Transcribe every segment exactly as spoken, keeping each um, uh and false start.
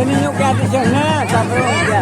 ᱧᱚᱜ ᱜᱮᱭᱟ ᱟᱹᱰᱤ ᱡᱳᱨ, ᱦᱮᱸ, ᱛᱟᱨᱯᱚᱨᱮ ᱜᱮᱭᱟ᱾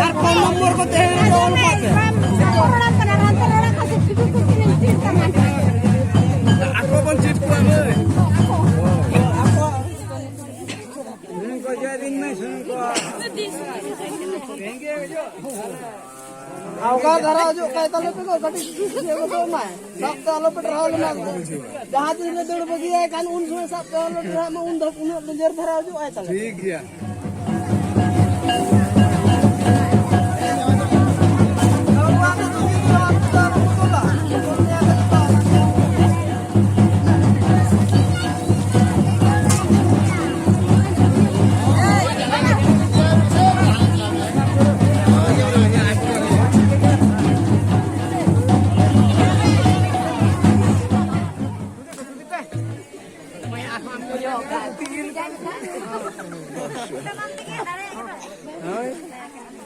ᱟᱨ ᱯᱷᱳᱱ ᱱᱚᱢᱵᱚᱨ ᱠᱚ ᱛᱟᱦᱮᱸ ᱨᱮ ᱚᱞ ᱠᱟᱜ ᱯᱮ᱾ ᱟᱠᱚ ᱵᱚᱱ ᱪᱮᱫ ᱠᱚᱣᱟ ᱢᱟᱹᱭ᱾ ᱥᱩᱱᱩᱢ ᱠᱚ ᱚᱡᱚᱜ ᱟᱹᱫᱤᱧ ᱢᱮ, ᱥᱩᱱᱩᱢ ᱠᱚ᱾ ᱟᱞᱜᱟ ᱫᱷᱟᱨᱟ ᱚᱡᱚᱜ ᱠᱟᱭ ᱛᱟᱞᱮ ᱯᱮ ᱫᱚ, ᱠᱟᱹᱴᱤᱡ ᱤᱭᱟᱹ ᱜᱚᱫᱚᱜ ᱢᱟᱭ᱾ ᱥᱟᱵ ᱛᱮ ᱟᱞᱚ ᱯᱮ ᱴᱟᱨᱦᱟᱣ ᱞᱮᱢᱟ᱾ ᱡᱟᱦᱟᱸ ᱛᱤᱥ ᱞᱮ ᱫᱟᱹᱲ ᱵᱟᱹᱜᱤᱭᱟᱭ ᱠᱷᱟᱱ ᱩᱱ ᱥᱚᱢᱚᱭ ᱥᱟᱵ ᱛᱮ ᱟᱞᱚ ᱴᱟᱨᱦᱟᱜ ᱢᱟ, ᱩᱱ ᱫᱚ ᱩᱱᱟᱹᱜ ᱞᱮᱸᱡᱮᱨ ᱫᱷᱟᱨᱟ ᱚᱡᱚᱜ ᱟᱭ ᱛᱟᱞᱮ᱾ ᱴᱷᱤᱠ ᱜᱮᱭᱟ᱾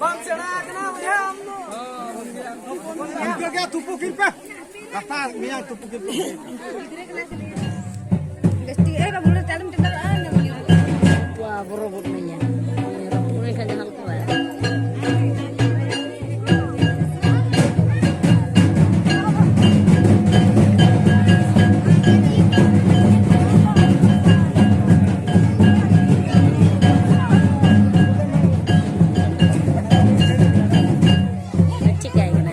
ᱵᱟᱢ ᱥᱮᱬᱟ ᱟᱠᱟᱱᱟ ᱵᱚᱭᱦᱟ ᱟᱢ ᱫᱚ᱾ ᱤᱱᱠᱟᱹ ᱜᱮ ᱛᱩᱯᱩ ᱠᱤᱱ ᱯᱮ᱾ ᱜᱟᱯᱟ ᱢᱮᱭᱟᱝ ᱛᱩᱯᱩ ᱠᱤᱱ ᱯᱮ᱾ ᱜᱟᱹᱥᱛᱤ ᱮ ᱵᱟᱵᱩ ᱞᱮ ᱛᱟᱞᱮᱢ ᱴᱮᱸᱰᱟᱨ ᱟ᱾ ᱵᱚᱨᱚ ᱜᱚᱫ ᱢᱮᱭᱟ᱾ ᱩᱱᱤ ᱠᱷᱟᱱ ᱡᱟᱦᱟᱸ ᱞᱮᱠᱟ ᱵᱟᱭ᱾ ᱪᱤᱠᱟᱹᱭ ᱠᱟᱱᱟ?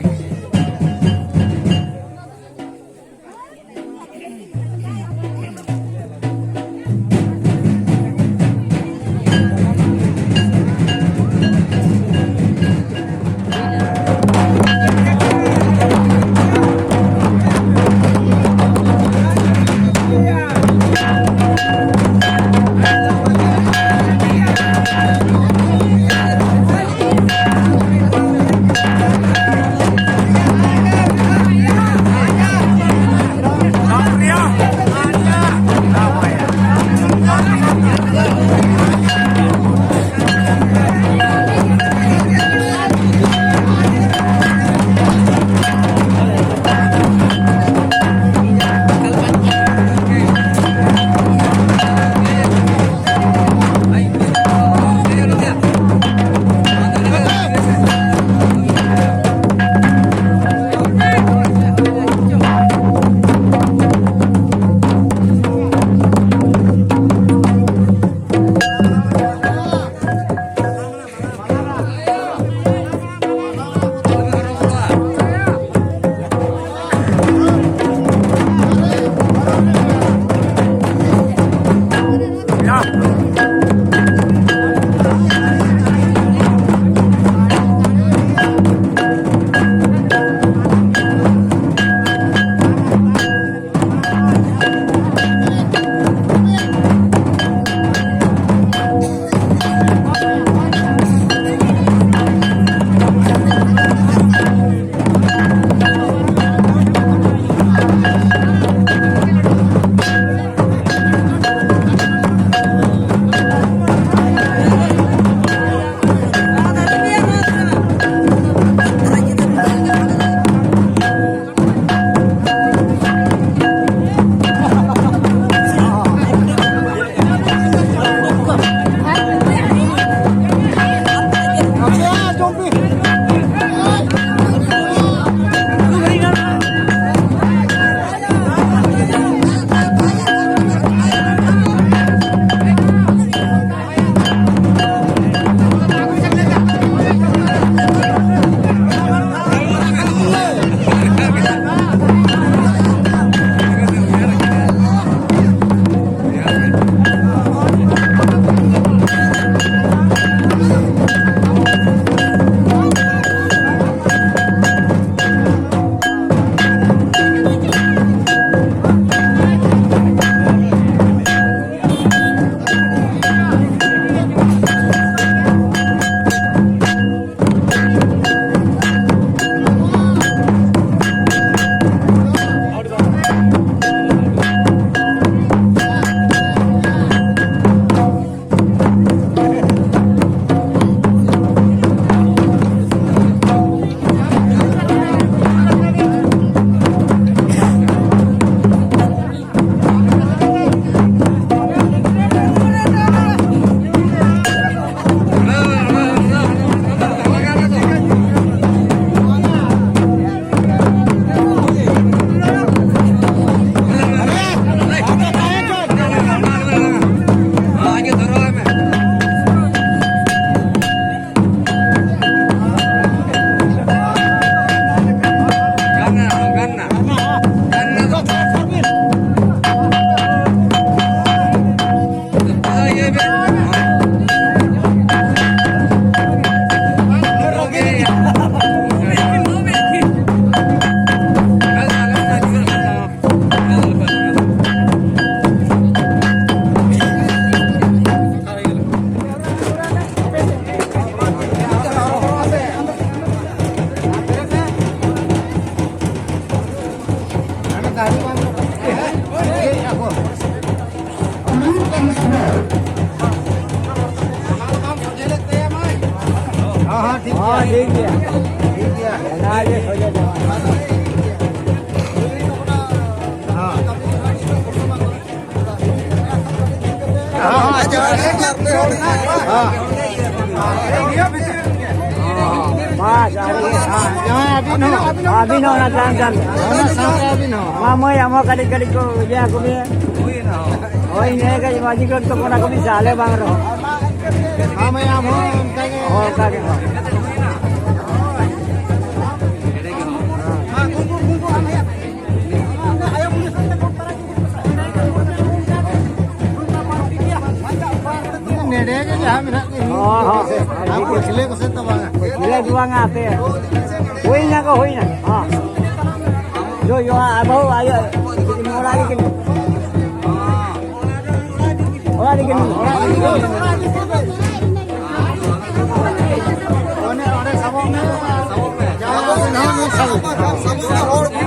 ᱦᱚᱸ, ᱴᱷᱤᱠ ᱜᱮᱭᱟ᱾ ᱦᱚᱸ, ᱴᱷᱤᱠ ᱜᱮᱭᱟ᱾ ᱴᱷᱤᱠ ᱜᱮᱭᱟ᱾ ᱚᱱᱟ ᱜᱮ ᱥᱚᱡᱷᱮ ᱡᱟᱢᱟ᱾ ᱦᱚᱸ᱾ ᱦᱚᱸ, ᱦᱚᱸ, ᱟᱪᱪᱷᱟ᱾ ᱦᱚᱸ᱾ ᱵᱟᱥ, ᱟᱹᱰᱤ ᱜᱮ, ᱦᱮᱸ᱾ ᱡᱟᱶᱟᱭ ᱟᱹᱵᱤᱱ ᱦᱚᱸ᱾ ᱟᱹᱵᱤᱱ ᱦᱚᱸ ᱚᱱᱟ ᱛᱟᱭᱚᱢ ᱛᱟᱭᱚᱢ᱾ ᱚᱱᱟ ᱥᱟᱶᱛᱮ ᱟᱹᱵᱤᱱ ᱦᱚᱸ᱾ ᱢᱟ ᱢᱟᱹᱭ, ᱟᱢ ᱦᱚᱸ ᱠᱟᱹᱴᱤᱡ ᱠᱟᱹᱴᱤᱡ ᱠᱚ ᱤᱭᱟᱹ ᱟᱠᱚ ᱢᱮ᱾ ᱦᱳᱭ, ᱤᱱᱟᱹ ᱜᱮ ᱢᱟᱹᱡᱷᱤ ᱠᱚ ᱛᱚ ᱠᱚᱲᱟ ᱠᱚ ᱢᱤᱫ ᱥᱟᱞᱮ ᱵᱟᱝ ᱨᱮᱦᱚᱸ᱾ ᱦᱮᱸ ᱢᱟᱹᱭ, ᱟᱢ ᱦᱚᱸ ᱚᱱᱠᱟ ᱜᱮ᱾ ᱦᱳᱭ, ᱚᱱᱠᱟ ᱜᱮ, ᱦᱳᱭ᱾ ᱱᱮᱰᱮ ᱜᱮ ᱡᱟᱦᱟᱸ ᱢᱮᱱᱟᱜ ᱠᱚ, ᱦᱚᱸ, ᱦᱚᱸ᱾ ᱟᱨ ᱯᱟᱹᱪᱷᱞᱟᱹ ᱠᱚᱥᱮᱫ ᱫᱚ ᱵᱟᱝᱟ᱾ ᱯᱟᱹᱪᱷᱞᱟᱹ ᱫᱚ ᱵᱟᱝᱟ, ᱟᱯᱮ᱾ ᱦᱩᱭᱱᱟ ᱠᱚ, ᱦᱩᱭᱱᱟ᱾ ᱦᱚᱸ᱾ ᱡᱚ, ᱡᱚ, ᱟᱨ ᱵᱟᱹᱦᱩ, ᱟᱭᱳ, ᱚᱲᱟᱜ ᱨᱮᱜᱮ ᱢᱮᱱᱟᱜ᱾ ᱚᱲᱟᱜ ᱨᱮᱜᱮ ᱢᱮᱱᱟᱜ᱾ ᱚᱲᱟᱜ ᱨᱮᱜᱮ ᱢᱮᱱᱟᱜ᱾ ᱚᱱᱮ ᱚᱸᱰᱮ ᱥᱟᱵᱚᱜ ᱢᱮ᱾ ᱡᱟᱦᱟᱸ ᱟᱵᱮᱱ ᱦᱚᱸ ᱢᱤᱫ ᱥᱟᱵᱚᱜ ᱢᱮ᱾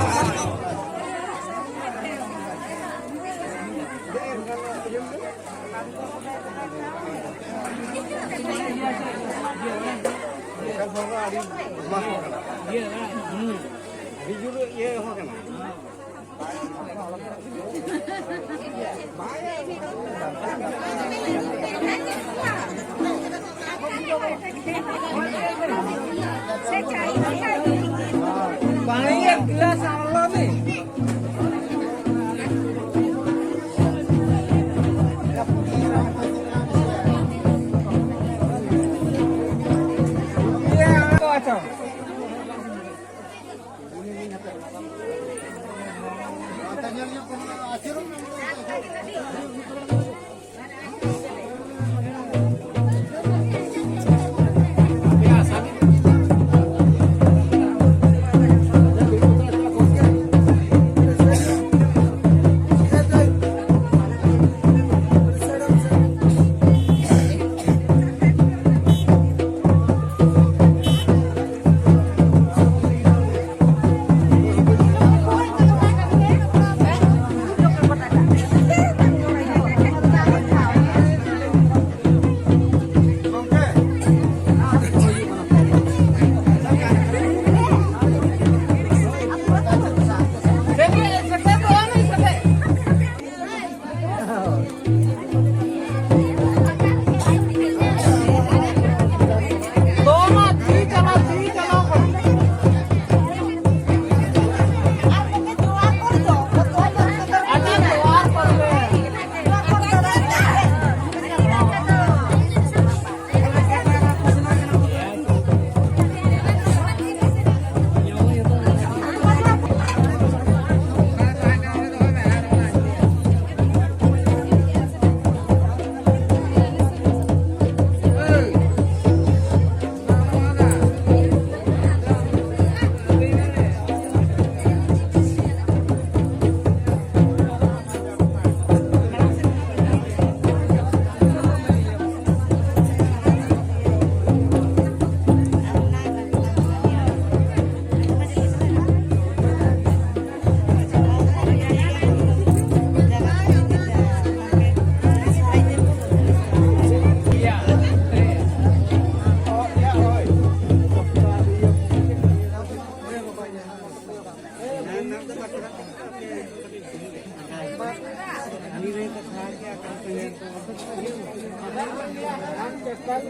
ᱫᱟᱬᱟ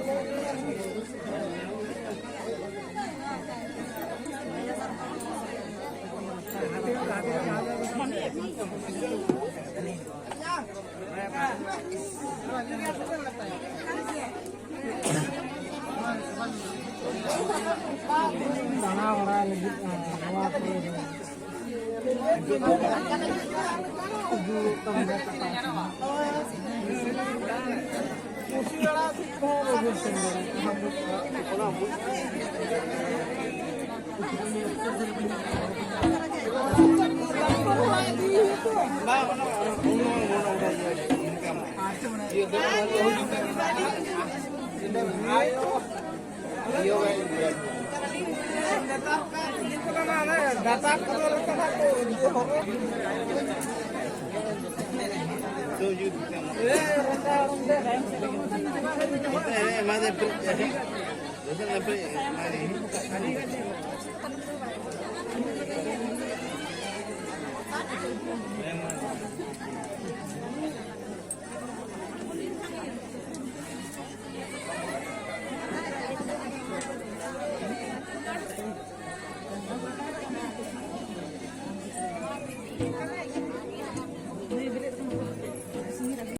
ᱵᱟᱲᱟᱭ ᱞᱟᱹᱜᱤᱫ ᱱᱚᱣᱟ ᱠᱚᱨᱮ ᱫᱚ ᱦᱤᱡᱩᱜ ᱛᱟᱵᱚᱱᱟ᱾